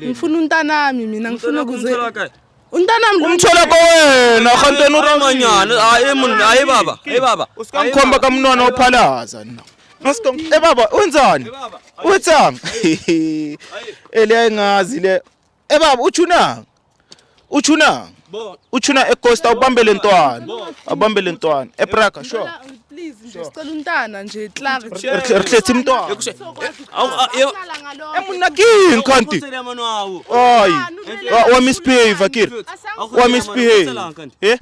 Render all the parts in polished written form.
Ngifuna umntanami mina, ngifuna ukuze Umthola kae? Umntanami lo. Umthola kwawena kganteni. Manyana, hayi mun, hayi baba, hayi baba. Usikangikhomba kamntwana ophalaza nna. Eh baba, wenzani? Wetsang? Ele ayingazi le. Eh baba, uchuna? Uchuna? Uchuna eCosta ubambele ntwana. Abambele ntwana. ePraka, sure. Please nje, sicela umntana nje, klaar. Re tletse mntwana. Eh monna king kanti. Ay. Wa misbehave akere. Wa misbehave. Eh?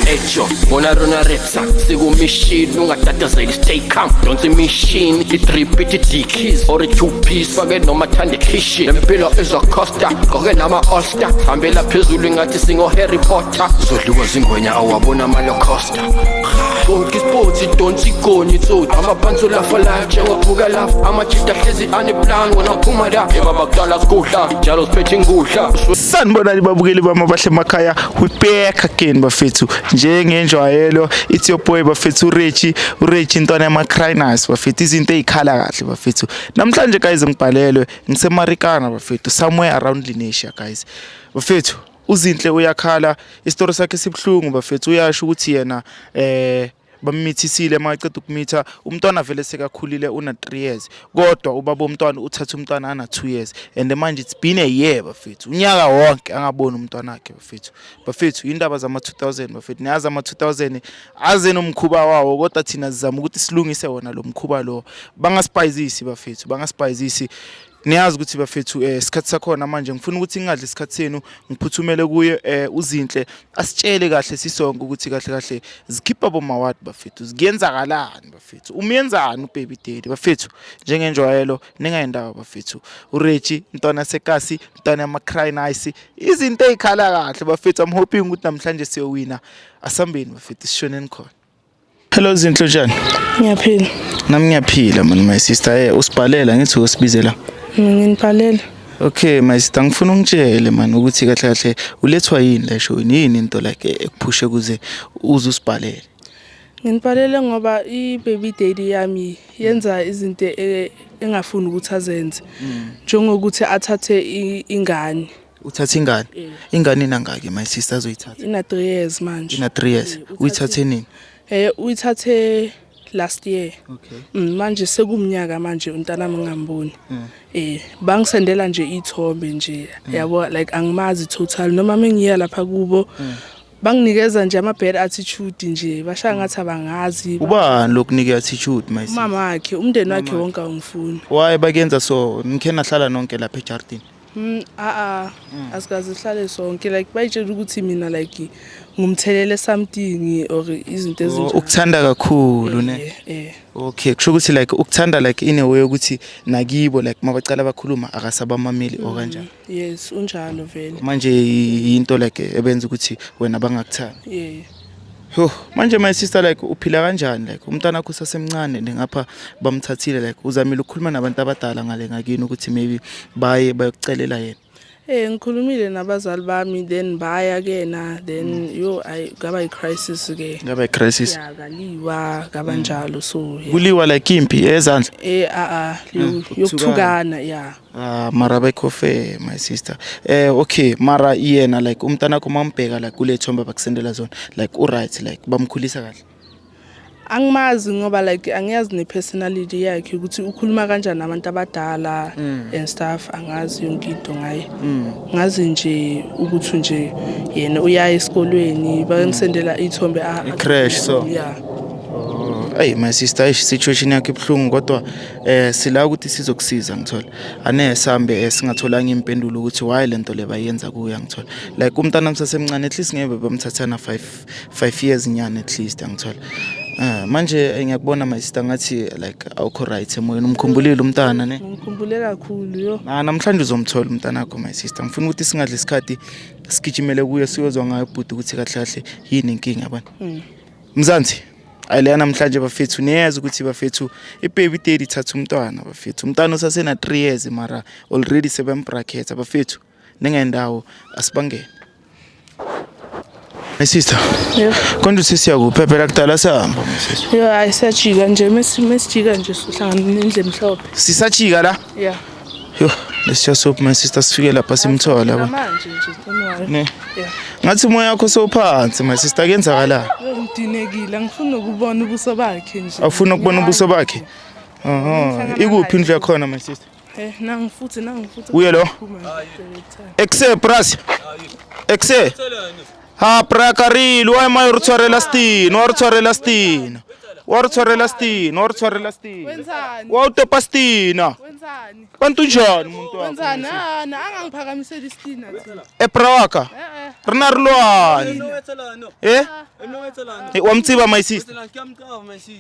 Ejo, bona rona retsa sikumishini, ungatatazeli, stay calm, donsa imishini, i-drip ithi dickies or i-two piece, fake noma thanda ikhishi, lempilo izocosta, gqoke nama-all-star, hambela phezulu ingathi singo-Harry Potter, zodliwa zingwenya, awabona amalocosta, Gqoka isipotsi, donsa igoni, tsotsi amapantsula for life, njengobuka lafa amajita hlezi aneplan, wona phuma la ebaba kudala sigudla njalo siphethe ingudla. Sanibonani babukeli bami abahle emakhaya. We back again bafethu. Njengenjwayelo, it's your boy bafethu uRechi, uRechi intwana yama-Crinas bafethu, izinto ezikhala kahle bafethu. Namhlanje guys ngibhalelwe ngiseMarikana bafethu, somewhere around Lenasia guys. Bafethu, uZinhle uyakhala, isitori sakhe sibuhlungu bafethu. Uyasho ukuthi yena bammithisile, makaceda ukumitha umntwana vele sekakhulile, una 3 years, kodwa ubaba womntwana uthatha umntwana ana 2 years and manje it's been a year bafethu, unyaka wonke angaboni umntwana wakhe bafethu. Bafethu, indaba zama 2000 bafethu, niyazi ama 2000 aze nomkhuba wawo, kodwa thina sizama ukuthi silungise wona lo mkhuba lo, bangasipayizisi bafethu, bangasipayizisi. Niyazi ukuthi bafethu isikhathi sakhona manje, ngifuna ukuthi ngingadli isikhathi senu, ngiphuthumele kuye uZinhle asitshele kahle sisonke ukuthi kahle kahle zikhipha bomawadi bafethu, kuyenzakalani bafethu, umyenzani ubaby daddy bafethu. Njengenjwayelo, ningayindawo bafethu, uRechi mntwana sekasi, mntwana yama-cry nice, izinto ey'khala kahle bafethu. I'm hoping ukuthi namhlanje siyowina. Asambeni bafethu, sishoneni khona. Hello Zinhle, njani? Ngiyaphila. Nami ngiyaphila man, my sister. Usibhalela ngithi usibizela. Nginibhalela. Okay my sister, ngifuna ungitshele man ukuthi kahle kahle ulethwa yini la eshowini, yini into like ekuphushe kuze uze usibhalele? Nginibhalele ngoba i-baby daddy yami yenza izinto engafuni ukuthi azenze. Njengokuthi athathe ingane. Uthatha ingane? Ingane inangaki my sister azoyithatha? Ina 3 years manje. Ina 3 years. Uyithathe nini? Uyithathe last year. Okay. Manje sekumnyaka manje umntanami ngingamboni. Bangisendela nje ithombe nje, yabo, like angimazi total, noma mengiya lapha kubo banginikeza nje ama bad attitude nje, bashaya ngathi abangazi. Ubani lokunika attitude, my sister? Umama wakhe, umndeni wakhe wonke awungifuni. Why bakuyenza so? Nikhe nahlala nonke lapha ejardini? A a asikaze sihlale sonke, like bayitshela ukuthi mina like ngumthelele something or izinto ezinjalo. Ukuthanda kakhulu ne? Eh. Okay, kusho ukuthi like ukuthanda like in a way ukuthi nakibo like mabacala bakhuluma akasabamameli or kanjani? Yes, unjalo vele. Manje into like ebenza ukuthi wena bangakuthandi. Yeah. Yo, manje my sister, like uphila kanjani, like umntwana wakho usasemncane ngapha bamthathile, like uzamile ukukhuluma nabantu abadala ngale ngakini ukuthi maybe baye bayokucelela yena? Ngikhulumile nabazali bami, then baya kena, then yo ay ngaba i-crisis ke. Ngaba i-crisis. Yeah, kaliwa kabanjalo, so yeah. Kuliwa like impi ezandla? Eh, a a yokuthukana, yeah. Ah, mara bekho fair my sister. Okay, mara yena like umntana wakho mambheka like kule thombe bakusendela zona, like u right, like bamkhulisa kahle? Angimazi ngoba like angiyazi ne-personality yakhe ukuthi ukhuluma kanjani nabantu abadala and stuff, angazi yonke into ngaye. Ngazi nje ukuthi nje yena uya esikolweni, bayangisendela ithombe I-crash, so. Yeah. Hey my sister, eish, situation yakho ibuhlungu, kodwa sila ukuthi sizokusiza, ngithola. Ane sambe singatholanga impendulo ukuthi why lento le bayenza kuya, ngithola. Like umntana msasemncane, at least ngeke bamthathana 5 years nyana at least, ngithola. Manje ngiyakubona my sister, ngathi like awukho right emoyeni, umkhumbulile umntana ne? Ngikhumbule kakhulu yo. Ah, namhlanje uzomthola umntana wakho my sister. Ngifuna ukuthi singadli isikhathi, sigijimele kuye siyozwa ngayo bhuti ukuthi kahle kahle yini inkinga yabona. Mzansi, ayileya namhlanje bafethu, niyazi ukuthi bafethu ibaby daddy ithatha umntwana bafethu. Umntwana usasena 3 years mara already sebembracketha bafethu. Ningendawo, asibangene. My sister. Yebo. Konje sesiyakuphi phela kudala sihamba my sister. Yo, hayi siyajika nje mesijika nje sohlangana nendlu emhlophe. Sisajika la? Yeah. Yo, let's just hope my sister sifike lapha simthola yabo. Manje nje don't worry. Ne. Yeah. Ngathi umoya wakho sowuphansi my sister kuyenzakala. Yo, ngidinekile angifuni nokubona ubuso bakhe nje. Awufuni ukubona ubuso bakhe? Aha. Ikuphi indlu yakhona my sister? Eh, nangu futhi nangu futhi. Uye lo? Exe bras. Exe. Ha prakaril wa ma re tshwarela stin, wa re tshwarela stin. Wa re tshwarela stin, wa re tshwarela stin. Wenzani? Wa utopa stina. Wenzani? Kanti unjani umuntu wakho? Wenzani? Ah, na angangiphakamiseli isitina thina. Eprawaka. Eh eh. Re na re lwane. Eh? Eh, wa mtsiba my sister.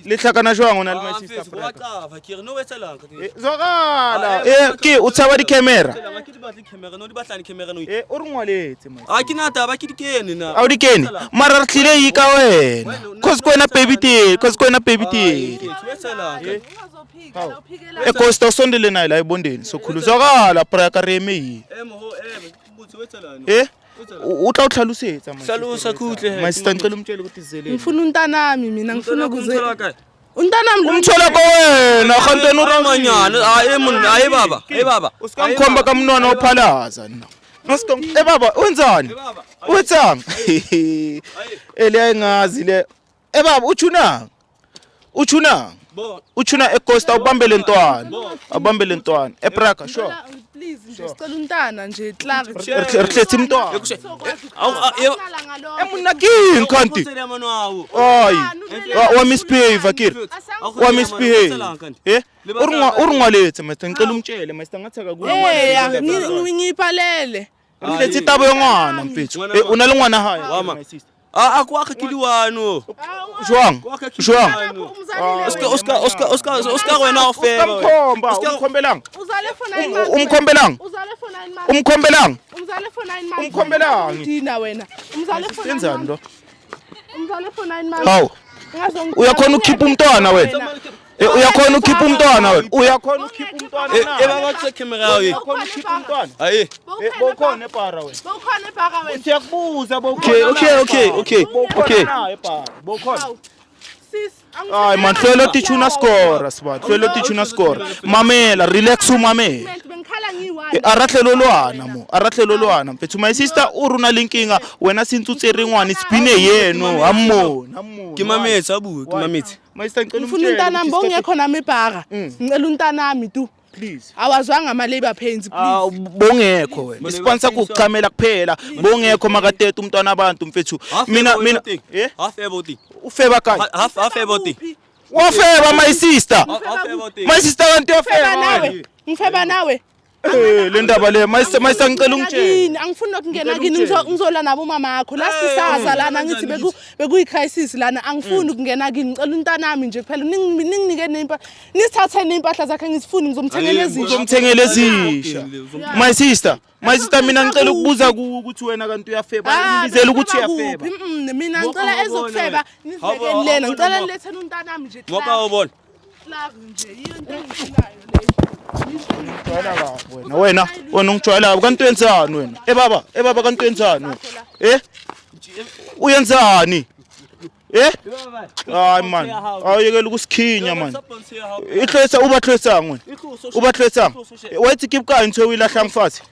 Le hlakana jwang o na le my sister? Braka? Eh, Zwakala. Eh, ke o tshaba di-camera. Eh, o re ngwaletse my a ke na taba ke di kene na a o di kene mara re tlile yi ka wena cause ko wena baby tele cause ko wena baby tele Ungazophika la uphikela. e costa usondele naye la ebondeni sokhulu zwakala braka re eme yini eh o tla o tlhalosetsa my sister. Hlalosa kuhle My sister ngicela umtshele ukuthi sizeleni Ngifuna umntanami mina ngifuna ukuze. Umntanami lo umthola ko wena gantweni o manyana a e monna a e baba e baba o ska ngikhomba ka monwana o phalaza nna O ska e baba wenzani wetsang e le ayingazi le e baba uchunang uchunang uchuna ecosta ubambele ntwana abambele ntwana epraka sure Please nje sicela umntana nje clarity. re tletse mntwana e monna ke eng kanti ai wa misbehave akere wa misbehave eh o re ngwaletse master ngicela umtshele master ngathi Eh, ngiyiphalele. re tletse taba ya ngwana mfethu eh o na le ngwana hae Wama. my sister A ko akha ke diwano jwang jwang Oscar wena o feba umkhomba umkhombelang Uzale for 9 months. umkhombelang Uzale for 9 months. umkhombelang Umzale for 9 months. Umkhombelani? Udina wena. Umzale for 9 senzani months. lo Umzale for 9 months. hawu Ungazongidina. uyakhona ukukhipha umntwana wena Eh, uyakhona ukukhipha umntwana wena uyakhona ukukhipha umntwana E baba tse camera ye uyakhona ukukhipha umntwana ayi Eh, bowukhona ebhara wena Bawukhona ebhaka wena. siyakubuza Okay, okay, okay, okay, okay. ebhara bowukhona Hawu. Sis, hayi man hlwela tichuna score siba hlwela tichuna score mamela relax umamela Bengikhala ngiyi-one. Eh, a ratlhelo lwana mo a ratlhelo lwana mfethu my sister o rona le nkinga wena sentse o tsere ngwana it's been a year no ha mmone ha mmone ke mametse a bue ke mametse my sister ngicela Ngifuna umtshele umntanami ukuthi isikhathi- bowungekho nami ebhaka. Ngicela umntanami tu. please Awazwanga ama-labor pains Ah, please. bongekho wena isponsa kukuchamela kuphela bongekho makatete umntwana abantu mfethu mina mina eh half ebo ti ufeba kayi half half ebo ti wafeba my sister half ebo ti my sister kanti Ngifeba wafeba nawe. Ngifeba nawe. eh le ndaba le my sister my sister ngicela ungitshele Kini, angifuni nokungena Ngicela kini ungitshele. ngizola nabo mama akho la sisaza lana ngithi bekuyi-crisis lana angifuni ukungena kini ngicela umntanami nje kuphela ninginike ney'mpahla nisithathe ney'mpahla zakhe ngizifuni ngizomthengela ezintsha uzomthengela ezisha my sister my sister mina ngicela ukubuza kuwe ukuthi wena kanti uyafeba Ah, ngibizela ukuthi bengifeba uyafeba kuphi? Mm, mina ngicela ezokufeba nizibekeni Hawu, lena ngicela hawu, niletheni umntanami nje ngoba ubona klaar nje yiyo into engiyifunayo leyo. Ungijwayela kabi wena wena wena ungijwayela kabi kanti uyenzani wena eh baba eh baba kanti uyenzani wena eh uyenzani eh hayi man awuyekela ukusikhinya man ihlwesa uba hlwesang wena uba hlwesang wa itse ke bokae ntho e o e lahlang fatshe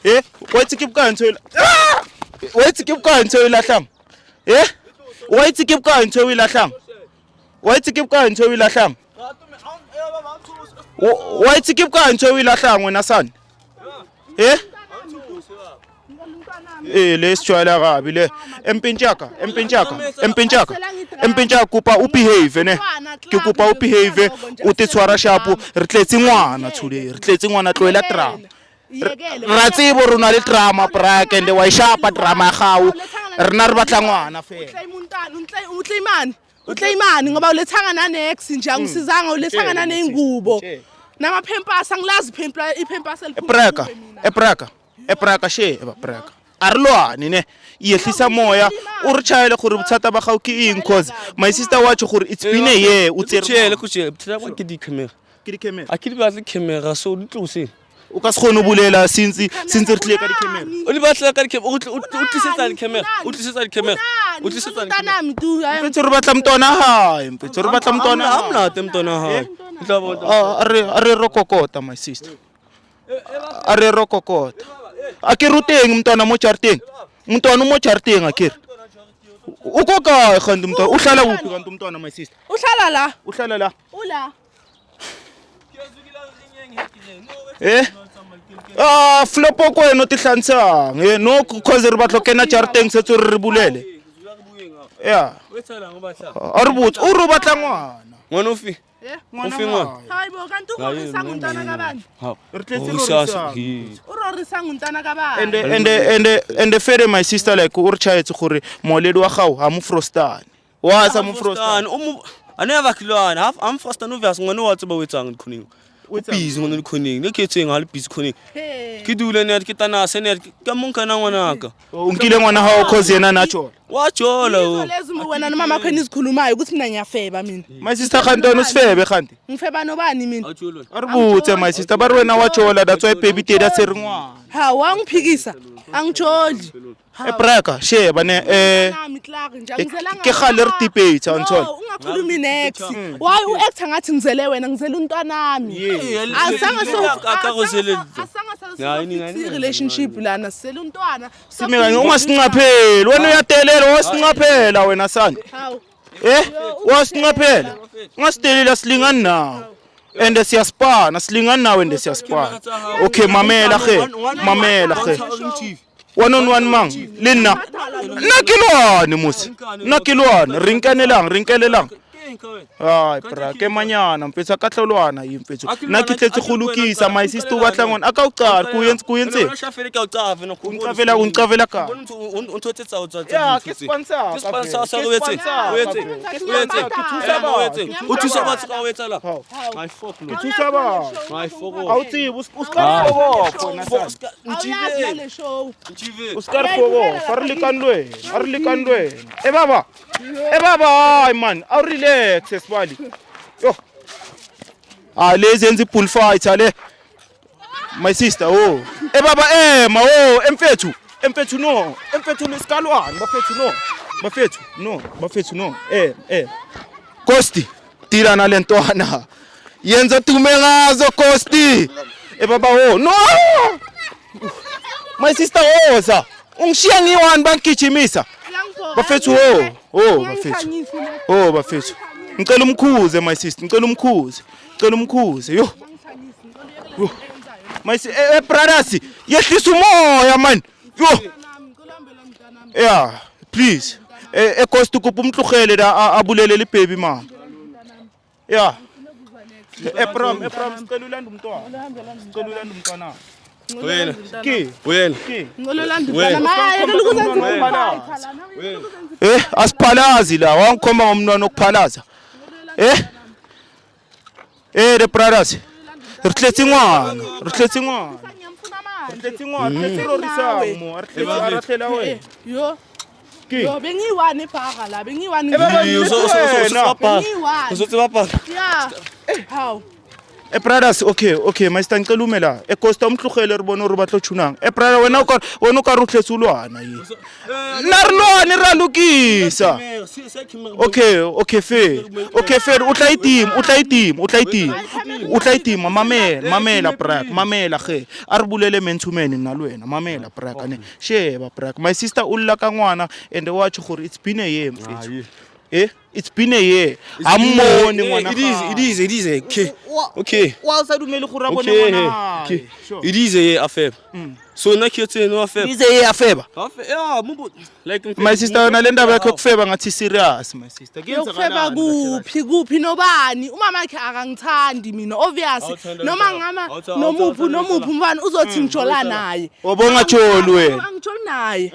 eh wa itse ke bokae ntho e Ah! wa itse ke bokae ntho e o e lahlang eh wa itse ke bokae ntho e o e lahlang wa itse ke bokae ntho e o e lahlang wa itse ke bokae ntho e o e lahlang wena sane eh eh le sijwayela kabi le empintshaka empintshaka empintshaka empintshaka kopa o behave ne ke kopa o behave o te tshwara sharp re tletse ngwana today re tletse ngwana tlohela drama ra tsebo rona le drama brak and wa e shapa drama ya gago rena re batla ngwana fela Uclaimani uclaimani ngoba ulethanga nanex nje angisizanga ulethanga naney'ngubo Ngitshele. namaphempasi angilazi iphempasi eliphuma epraka kuwe mina. epraka epraka she eba praka a re lwane ne yehlisa moya o re tšhaele gore bothata ba gago ke eng cause my sister wa tšho gore it's been a year o tshele tsere go tshele bothata ba ke di camera ke di-camera a ke di batle camera so di tlose O ka se kgone ho bulela since re tlile ka di-camera. O le batla ka di-camera, o tlisetsa di-camera, o tlisetsa di-camera, o tlisetsa di-camera. Mntanami tu. Mfethu re batla mntwana hae, mfethu re batla mntwana Ha hae. monate mntwana hae. O tla bona. Ah, a re rokokota my sister. A re rokokota. A ke ruteng mntwana mo jarateng. Mntwana o mo jarateng akere. O ko kae kanti mntwana? O hlala kuphi kanti umntwana my sister? Uhlala la. O hlala la. Ula. Eh? Ah, flopo ko wena o ti hlanisang. Eh, no cause re batla ho kena jarateng setse re re bulele. Yeah. O etsahalang, o batlang? A re botse, o re o batla ngwana. Ngwana ofe? Eh? Ngwana Ofe ngwana? hae. Hayi bo, kanti urorisang umntana kabani? Ha. Re tletse O sa- rorisang. He. Urorisang umntana kabani? And fere my sister like o re tjhaetse gore moledi wa gago ha mo frostane. Wa sa mo frostane. O mo a ne ba kilwana ha am frostane obvious ngwana wa tseba o etsang dikhoneng. O busy ngwana dikhoneng. Le ke etseng ha le busy khoneng. Hey. Ke dule ne ke tanase ne ka mo nkana ngwanaka. O nkile ngwana hao cause yena na tjola. Wa jola Yizo o. lezi wena nomama wakho enizikhulumayo ukuthi mina ngiyafeba mina. My sister kanti wena usifebe kanti. Ngifeba nobani mina? A jola. A re botse my sister ba re wena wa tjola that's why baby daddy a tshwere ngwana. Ha, wangiphikisa. Angijoli. E braka sheba ne eh Nami Clark nje angizelanga. ke kgale re debate, awungithola? No, ungakhulumi next. Why u-acta ngathi ngizele wena ngizele umntwanami? Azange so Hayi, azange so relationship lana sizele umntwana. Sime kanye ungasinqapheli wena uyadelela wasinqaphela wena sani. Hawu. Eh wasinqaphela. Ungasidelela silingani nawe. And siyaspana silingani nawe and siyaspana. Okay mamela ge mamela ge. One on one mang le nna. Nna ke lwane mose. Nna ke lwane re nkanelang re nkelelang. Ai bra ke manyana mfethu akahlolwana yi mfethu. Nna ke tletse go lokisa my sister o batla ngwana a ka o qala ko yentse ko yentse. Uncafela Uncafela ka. O ntho tse tsa o tsa Ya ke sponsor. Ke sponsor sa o etse. O etse. O etse. Ke thusa batho. O thusa batho ka o etsala. My fuck no. Ke thusa batho. My fuck. A o tsebe o ska re fobofo wena sane. Awuyazi nale show. O ska re fobofo a re lekane le wena. A re lekane le wena. E baba. E baba hayi man, a relax sibali. Yo. Ah lezi yenza i-bull fight ale. My sister oh. E baba ema oh emfethu. Emfethu no. Emfethu lesikalwane bafethu no. Bafethu no. Bafethu no. Eh eh. Kosti tira nalentwana. Yenza tume ngazo Kosti. E baba oh no. My sister oza. Ungishiya ngiyi-one bangigijimisa. Bafethu oh oh bafethu. Oh bafethu. Ngicela umkhuze my sister, ngicela umkhuze. Ngicela umkhuze. Yo. Yo. My brothers, yehlisa umoya man. Yo. Yeah, please. Eh Cost kopa umtlogele da abulele le baby mama. Yeah. Ebram, sicela ulanda umntwana. Sicela ulanda umntwana. Wena. Ke, Wena. ke. Ngicela ulanda umntwana. Hayi, Eh, asiphalazi la, wangikhomba ngomntwana okuphalaza. Eh? Eh, the brothers. Re tletse ngwana, re tletse ngwana. Re tletse ngwana, re tletse rorisang mo, re tletse a ratlela wena. Yo. Ke. Yo bengiyi-one ebhara la, bengiyi-one. Eh, baba, Bengiyi-one. O so tseba pala. Yeah. Hawu. Eh brothers, okay, okay, my sister ngicela ume la. E Costa umtlogele re bone hore ba tlo tshunang. Eh brother wena o ka wena o ka re o tletse o lwana ye. Nna re lwane re a lokisa. Okay, okay fair. Okay fair, o tla itima, o tla itima, o tla itima. O tla itima, mamela, mamela brak, mamela ge. A re bulele man to man nna le wena, mamela brak ane. Sheba brak. My sister o lla ka ngwana and wa tjho gore it's been a year mfethu. Eh, it's been a year. Ha mmone ngwana. It is okay. Okay. Wa sa dumele gore a bone Okay. ngwana. Okay. It is a affair. So nna ke etse no affair. It is a year afeba. Yeah, mubo like My sister wena le ndaba yakho yokufeba ngathi serious my sister. Yokufeba kuphi kuphi nobani umama wakhe akangithandi mina obvious Awuthanda noma lentaba. ngama Awuthanda nomuphi nomuphi umfana uzothi ngijola naye Wabonga joli wena. Angijoli naye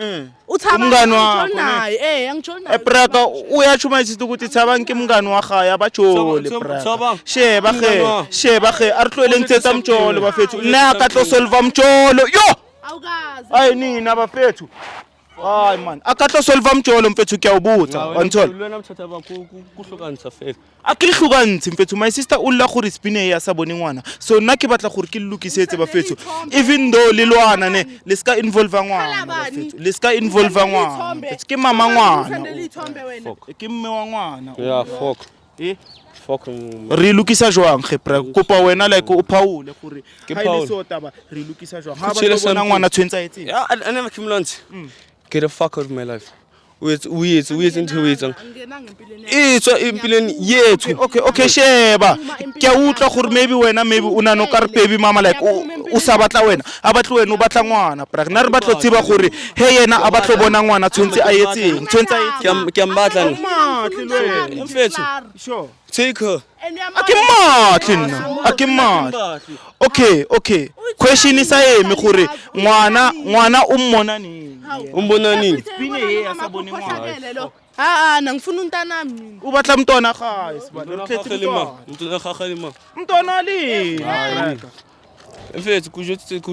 uthaba Umngani wakho, angijoli naye eh angijoli naye Ebraka uyatsho my sister ukuthi Thabang ke mngani wa gae abajole braka. Thabang. Sheba ge, Mngani wa- sheba ge a re tlohele ntshetsa mjolo bafethu. Nna ka tlo solve mjolo. Yo! awukazi Hayi nina bafethu. Hayi man, akatlo solve mjolo mfethu, kuyawubutha wanthola. Wena bothata ba ko hlokantsha fela. A ke le hlokantshi mfethu, my sister o lla gore spine ya sa bone ngwana, so nna ke batla gore ke le lokisetse bafethu, even though le lwana ne le ska involve ngwana bafethu, le ska involve ngwana mfethu. Ke mama ngwana, ke mme wa ngwana. Yeah, fuck. Eh? Fuck. Re lokisa jwang ge bra? Kopa wena like o phawule gore Ke ha ile phawule. so taba re lokisa jwang ha Ke ba tshele tlo bona something. ngwana tshwentsa etseng? Yeah, I never came lunch. Get the fuck out of my life. O etse o etse o etse ntho e o etsang. E tswa empilweni yethu. Okay, sheba, ke a utlwa gore maybe wena maybe o nano ka re baby mama like o sa batla wena, a batle wena, o batla ngwana bra. Nna re batlo tseba gore he yena a batlo bona ngwana tshwentse a etseng, tshwentse a etseng. Ke a mmatla nna. Matle le wena. Mfethu. Sure. Take her. A ke mmatle nna, a ke mmatle. Okay, question e sa eme gore ngwana o mmona neng? O mbona neng? Spine ye a sa bone ngwana. Aa, ngifuna umntanami mina. O batla mntwana gae sebane, re tletse mntwana. Mntwana gagwe le mang? Mntwana le. Mfethu, ko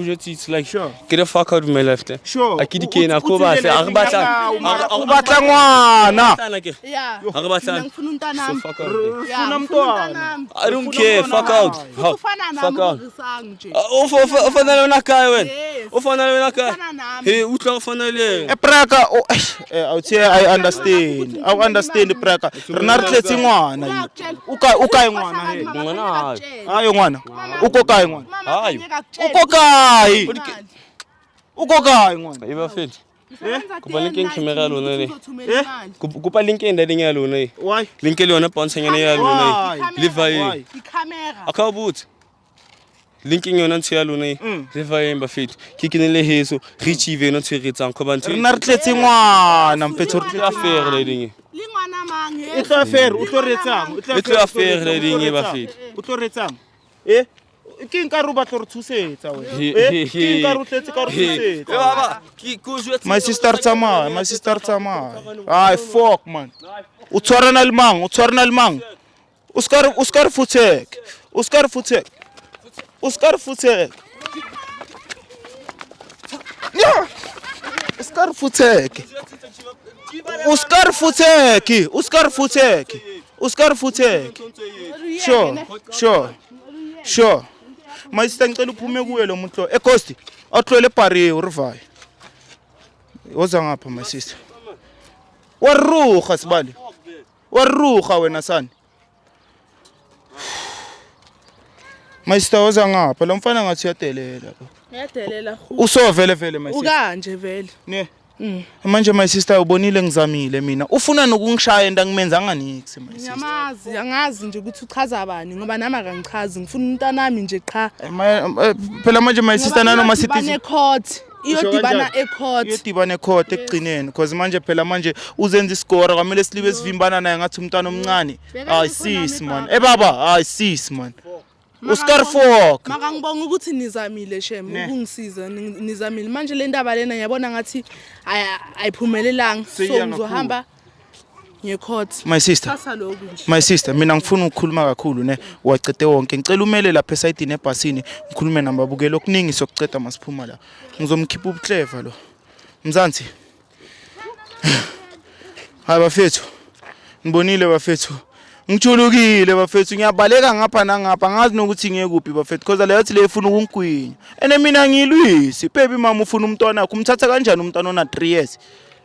jwetsitse like Sure. get the fuck out of my life there. Sure. A ke di kena ko batle, a re batla. O batla ngwana. Yeah. Ha re batlane. Mina ngifuna umntanami. So fuck out. There. Yeah, Ufuna ngifuna mntwana. umntanami. I don't care. Fuck out. Futhi ufana nami Fuck out. urisang nje. O fana le wena kae wena? Yes. O fana le wena kae? Ufana nami. Hey, utlwa o fana le yena. E praka o awuthi I understand. I understand praka. Rena re tletse ngwana. O kae, o kae ngwana he? Ngwana hayi. Hayi ngwana. O ko kae ngwana? Hayi. O ko kae? O ko kae ngwana? E ba fethu. Kopa link eng camera ya lona le. Eh? Kopa link e ndadeng ya lona e. Why? Link le yona pontshanyana ya lona Why? e. Le vae. Why? Ikhamera. A ka o botse. Linking yona ntho ya lona e. Le vae ba fethu. Ke kene le heso re achieve yona ntho e re etsang khoba ntho. Rena re tletse ngwana mfethu, re E tlo affair le ding. Le ngwana mang he? E tlo affair, o tlo re etsang? E tlo affair le ding e ba fethu. O tlo re etsang? Eh? Ke nka re o batla re tshosetsa wena. He, Eh? he, Ke nka re o tletse ka re He. tshosetsa. Baba, ke ko jwetse. My sister tsamaya, my sister tsamaya. Ai fuck man. O tshwarana le mang? O tshwarana le mang? O ska re, o ska re futheke. O ska re futheke. O ska re futheke. Yeah. O ska re futheke. O ska re futheke. O ska re futheke. O ska re futheke. Sure, sure. Sure. My sister ngicela uphume kuye lo muntu lo. Ekosti, awutlwele pari o re vaye. Woza ngapha my sister. Waruga sibali. Waruga wena sani. My sister woza ngapha lo mfana ngathi uyadelela. Ngiyadelela. Uso vele vele my sister. Ukanje vele. Ne. Manje my sister ubonile ngizamile mina. Ufuna nokungishaya into angimenzanga nix my sister. Ngiyamazi, angazi nje ukuthi uchaza bani ngoba nami akangichazi, ngifuna umntanami nje qha. Phela manje my sister nanoma sithi Iyodibana ecourt. Iyodibana ecourt. Iyodibana ecourt ekugcineni because manje phela manje uzenza isigora kwamele silibe sivimbana naye ngathi umntwana omncane. Hayi sis man. Eh baba, hayi sis man. Oscar Fok. Maka ngibonga ukuthi nizamile shem ukungisiza, nizamile. Manje le ndaba lena ngiyabona ngathi ayiphumelelanga, so Seyiya ngizohamba ngecourt. My sister. Thatha lokhu nje. My sister, mina ngifuna ukukhuluma kakhulu ne wacede wonke. Ngicela umele lapha esayidini ebhasini ngikhulume nababukeli okuningi sokuceda masiphuma la. Ngizomkhipha ubuclever lo. Mzansi. Hayi bafethu. Ngibonile bafethu. Ngijulukile bafethu, ngiyabaleka ngapha nangapha, ngazi nokuthi ngiye kuphi bafethu because le yathi le ifuna ukungigwinya. Ene mina ngilwisi. Baby mama ufuna umntwana wakho, umthatha kanjani umntwana ona 3 years?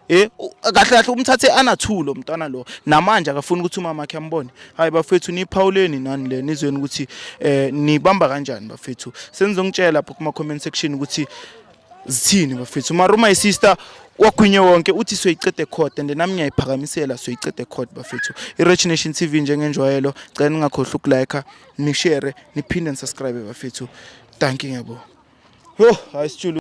Kahle kahle umthathe ana 2 lo mntwana lo. Namanje akafuni ukuthi umama wakhe ambone. Hayi bafethu niphawuleni nani le nizweni ukuthi nibamba kanjani bafethu. Senizongitshela lapho kuma comment section ukuthi zithini bafethu. Mara my sister wagwinye wonke uthi soyicede court and nami ngiyayiphakamisela soyicede court bafethu. I-Rich Nation TV njengenjwayelo, cela ningakhohlwa ukulike, nishare, niphinde nisubscribe bafethu. Thank you ngiyabonga. Yo, hayi sijulu.